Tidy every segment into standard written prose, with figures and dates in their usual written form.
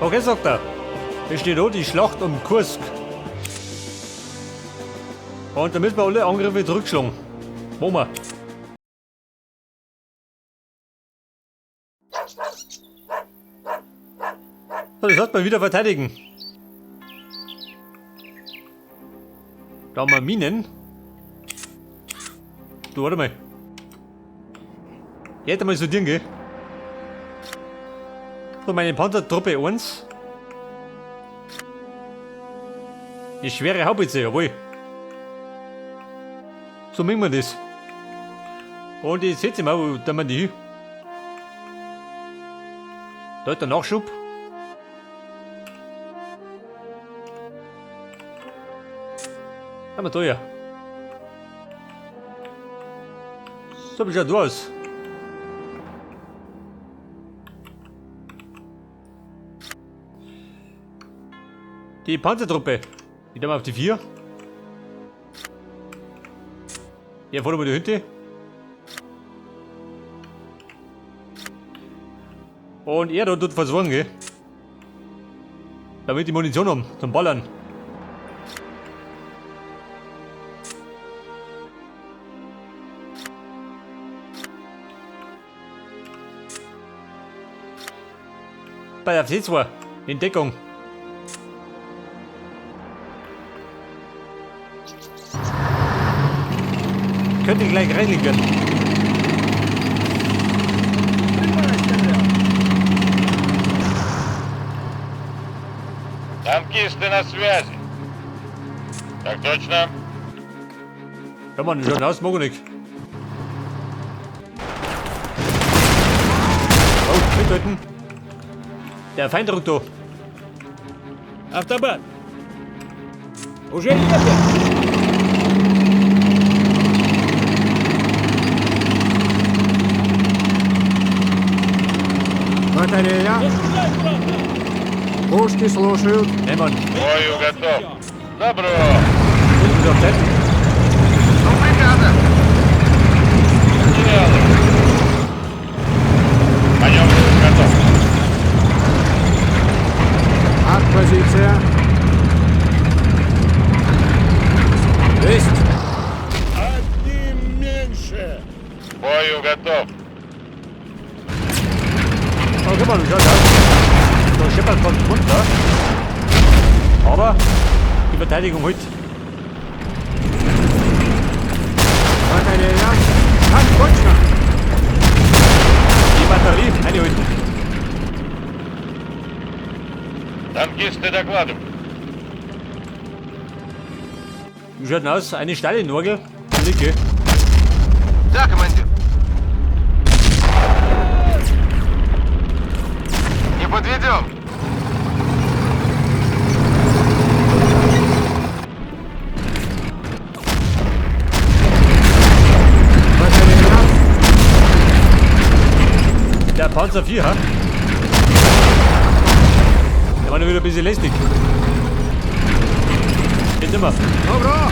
Okay, sagt er. Es steht da die Schlacht um Kursk. Und da müssen wir alle Angriffe zurückschlagen. Machen wir. So, das hat man wieder verteidigen. Da haben wir Minen. Du, warte mal. Ich hätte mal sortieren, gell? So, meine Panzertruppe 1. Die schwere Haubitze, jawohl. So machen wir das. Und jetzt setzen wir, wo tun wir die hin? Da ist der Nachschub. Haben wir da ja. So, wie schaut du aus? Die Panzertruppe. Die tun wir auf die 4. Hier vorne mal die Hütte. Und er da tut versorgen, gell? Damit die Munition haben, zum Ballern. Bei der C2, in Deckung. Könnte gleich reinlegen. Танкисты на связи. Так точно. Ja, Mann, schon aus, mag ich nicht. Oh, mithalten. Der Feind rückt da. Автобат! Уже едем! Батарея. Пушки слушают. Nein, Mann. Бою готов. Добро. Sind wir auf Zeit? Ну, бригада. Делаю. Маневр готов. Арт-позиция. Есть. Одним меньше. Бою готов. Oh, guck mal, wie schaut aus? Da scheppert ganz runter. Aber die Verteidigung heute. Батарея. Так точно. Die Batterie einhalten. Танкисты докладывают. Wie schaut denn aus? Eine Stalin-Orgel. Linke. Да, командир. Не подведем. Батарея. Der Panzer 4, ha? Der war nur wieder ein bisschen lästig. Geht immer. Добро.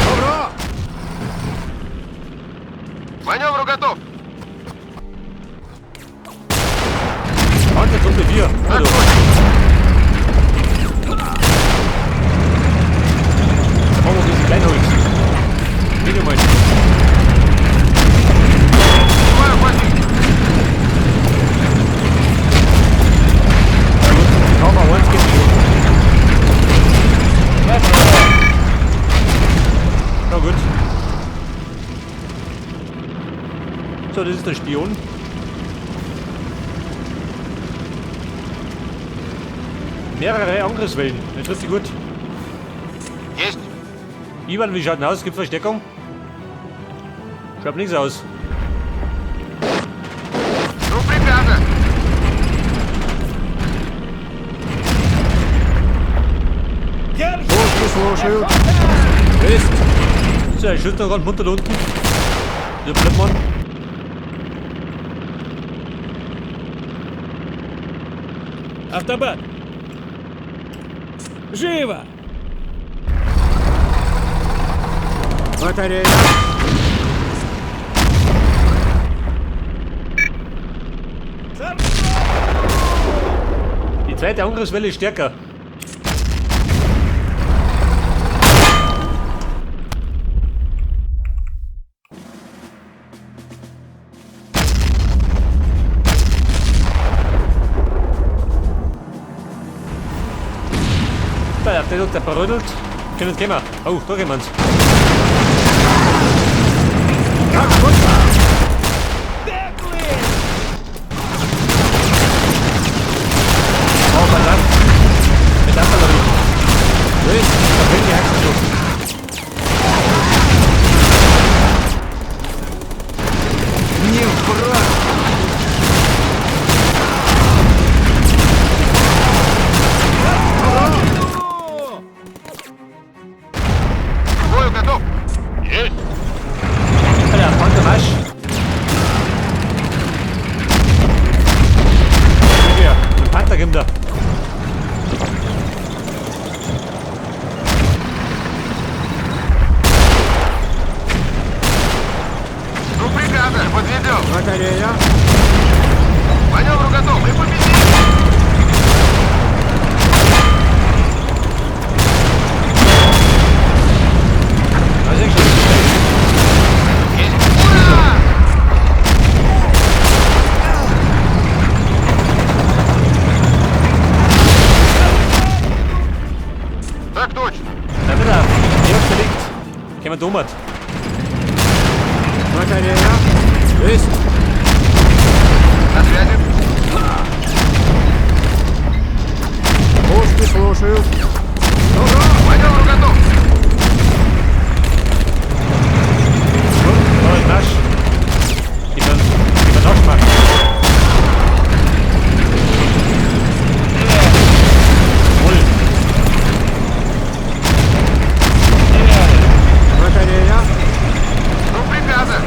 Добро. Маневру готов. Panzertruppe 4. Так Also, точно. da brauchen wir ein bisschen Kleinholz. Geht mal. Занимаю позицию. Ja gut, Kaum 1 geht schon. Na gut. So, das ist der Spion. Mehrere Angriffswellen. Das ist richtig gut. Есть. Ivan, wie schaut denn aus? Gibt Versteckung? Schaut nichts aus. Жду приказа. Пушки слушают. Есть. So, er schützt noch ganz munter da unten. Der Blödmann. Автобат! Живо! Батарея. Die zweite Angriffswelle ist stärker. Da, der hat der brödelt. Können gehen wir. Oh, da gehen wir. Oh, verdammt. Mit Artillerie. Da bringt die Haxen schon. Не в брак! К бою готов. Есть. Alter, Panzermarsch. Ja, ein Panther kommt da. Жду приказа. Не подведем. Батарея! Маневру готов. Мы победим. Da ist schon. Есть. Ура! Так точно. Da wieder. Der zerlegt. Können wir dummert. Батарея! Есть! На связи. Пушки слушают! Маневру готов. Da ist Marsch. Gib mir Nachschmack. Wohl. Батарея! Жду приказа.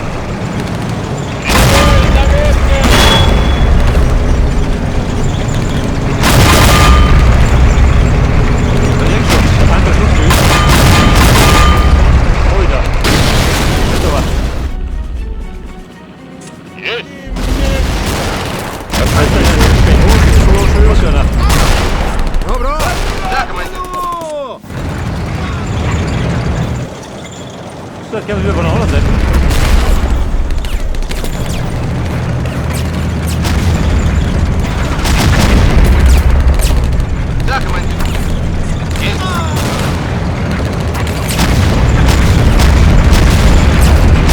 Da ist schon. Der Panther schluckt durch. Alter. Das ist aber. Есть. Alter, Пушки слушают! Was für einer. Добро! Да, командир. So, jetzt kommen wir wieder von der anderen Seite. Да, командир. Есть.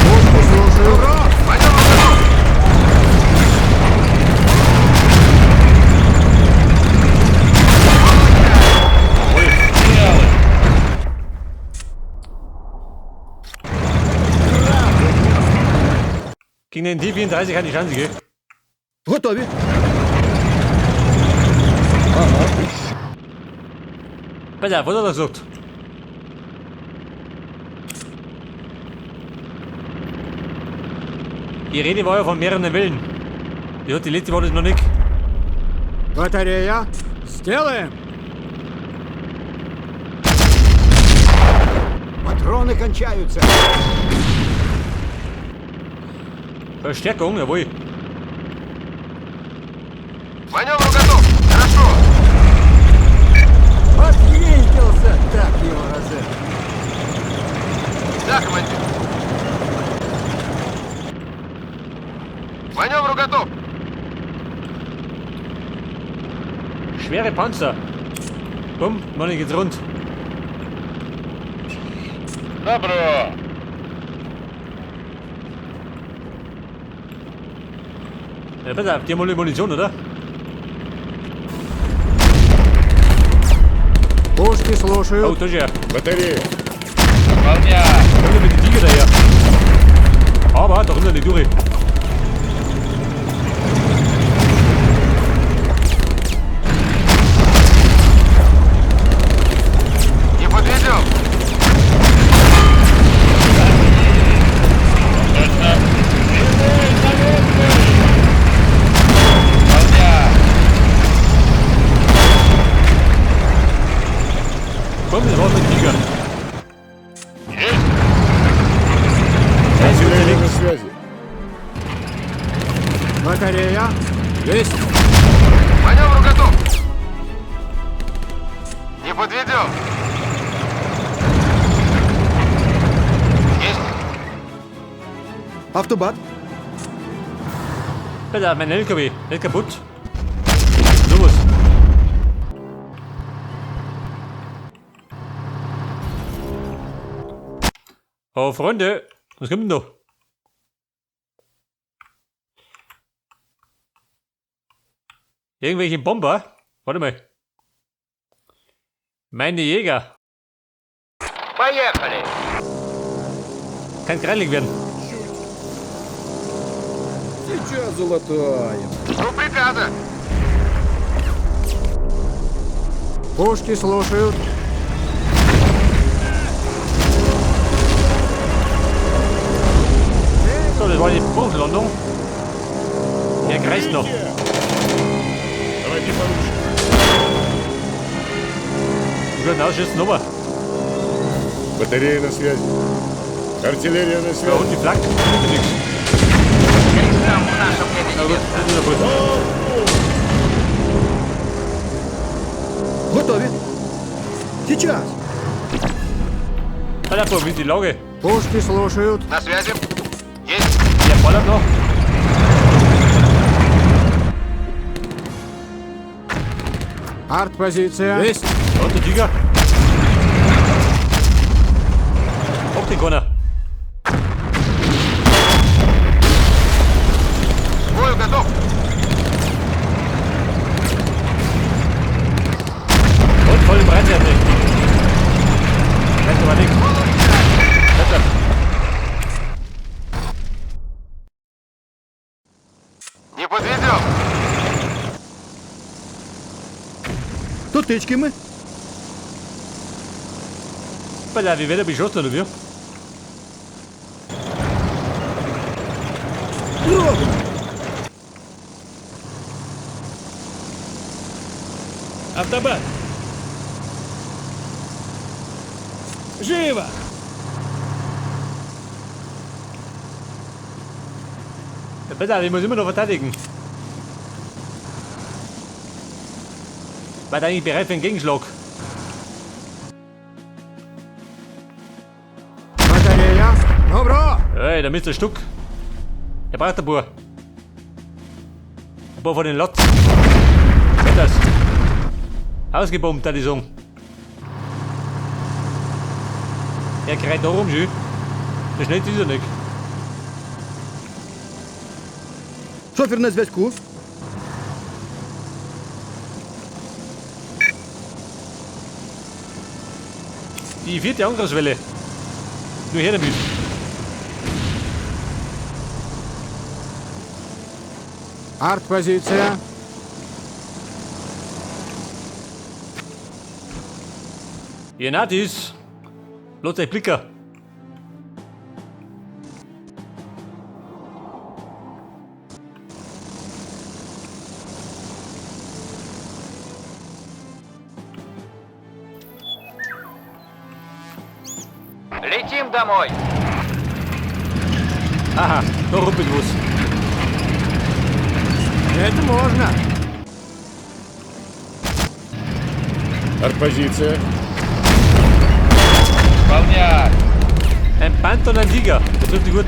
Пушки слушают! Маневру готов. Gegen den T34 keine Chance, gell? Готові. Pass auf, was hat er gesagt? Die Rede war ja von mehreren Wellen. Ja, die letzte war das noch nicht. Батарея! Сделаем! Патроны кончаются. Verstärkung, jawohl. Маневру готов. Хорошо. Отъездился, так его разы. Да, командир. Маневру готов. Schwere Panzer. Bumm, Mann, geht's rund. Добро. Ja, pass auf, die haben alle Munition, oder? Пушки Oh, слушают! da ist er. Батарея! Выполняй. Kommt mit den Tiger daher. Aber da kommt er nicht durch. Не подведем. Точно. Прямой наводкой. Выполняй. Komm, das war's mit Tiger. Есть. Der ist Батарея unterwegs. на связи. Батарея! Есть! Маневру готов. подведем. Есть. Автобат. Alter, mein LKW, nicht kaputt. Sowas. Oh, Freunde, was kommt denn da? Irgendwelche Bomber? Warte mal. Meine Jäger. Поехали. Kann greilig werden. Сейчас золотая. Жду приказа. Пушки слушают. So, das war die Punktlandung. Der kreist noch. Давайте поручик. Gut, ausschießen nochmal. Батарея на связи. Артиллерия на Ja, связи. und die Flak. Nix. Крестам в нашем деле Na gut, das ist ja gut. Готові. Сейчас. Alter, boah, wie ist die Lage? Пушки слушают. На связи. Есть. Der ballert noch. Артпозиция. Есть. Und der Tiger. Auf den Corner. К бою готов. Und volle Breitseite. Reicht aber nichts. Besser. Не подведем. То тички ми. Alter, wie wird er beschossen, oder wie? Робимо. Автобат! Живо! Ja, besser, ich muss immer noch verteidigen. War eigentlich bereit für einen Gegenschlag. Батарея. Добро. Ey, der Mr. Stuck. Der braucht ein paar. Ein paar von den Lots. Was das? Ausgebombt, hat die sagen. Er kreit da rum, schön. So schnell ist er nicht. Шофер на зв'язку. Die vierte Angriffswelle. Nur her damit. Артпозиция. Ja, na, die ist. Lasst euch blicken. Летим домой. Aha, da ruppelt was. Это можно. Артпозиция. Выполнять! Ein Panther und ein Tiger. Das trifft sich gut.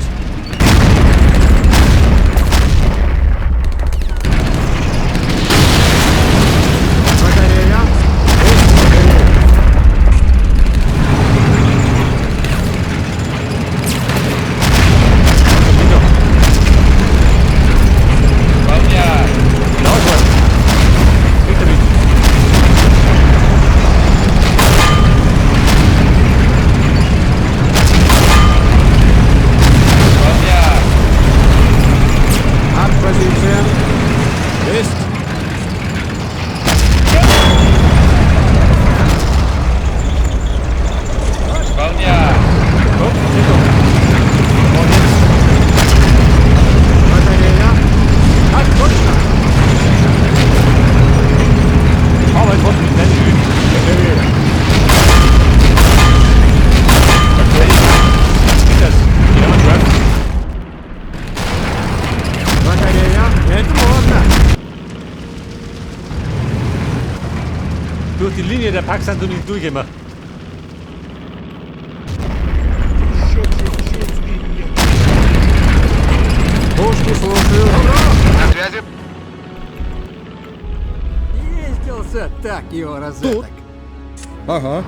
Батарея. Geht doch. Выполнять! Genau so. Weg damit. Durch die Linie der Pax sind du nicht durchgekommen. Пушки слушаю. На связи. Ездился так его Тут. розеток. Ага.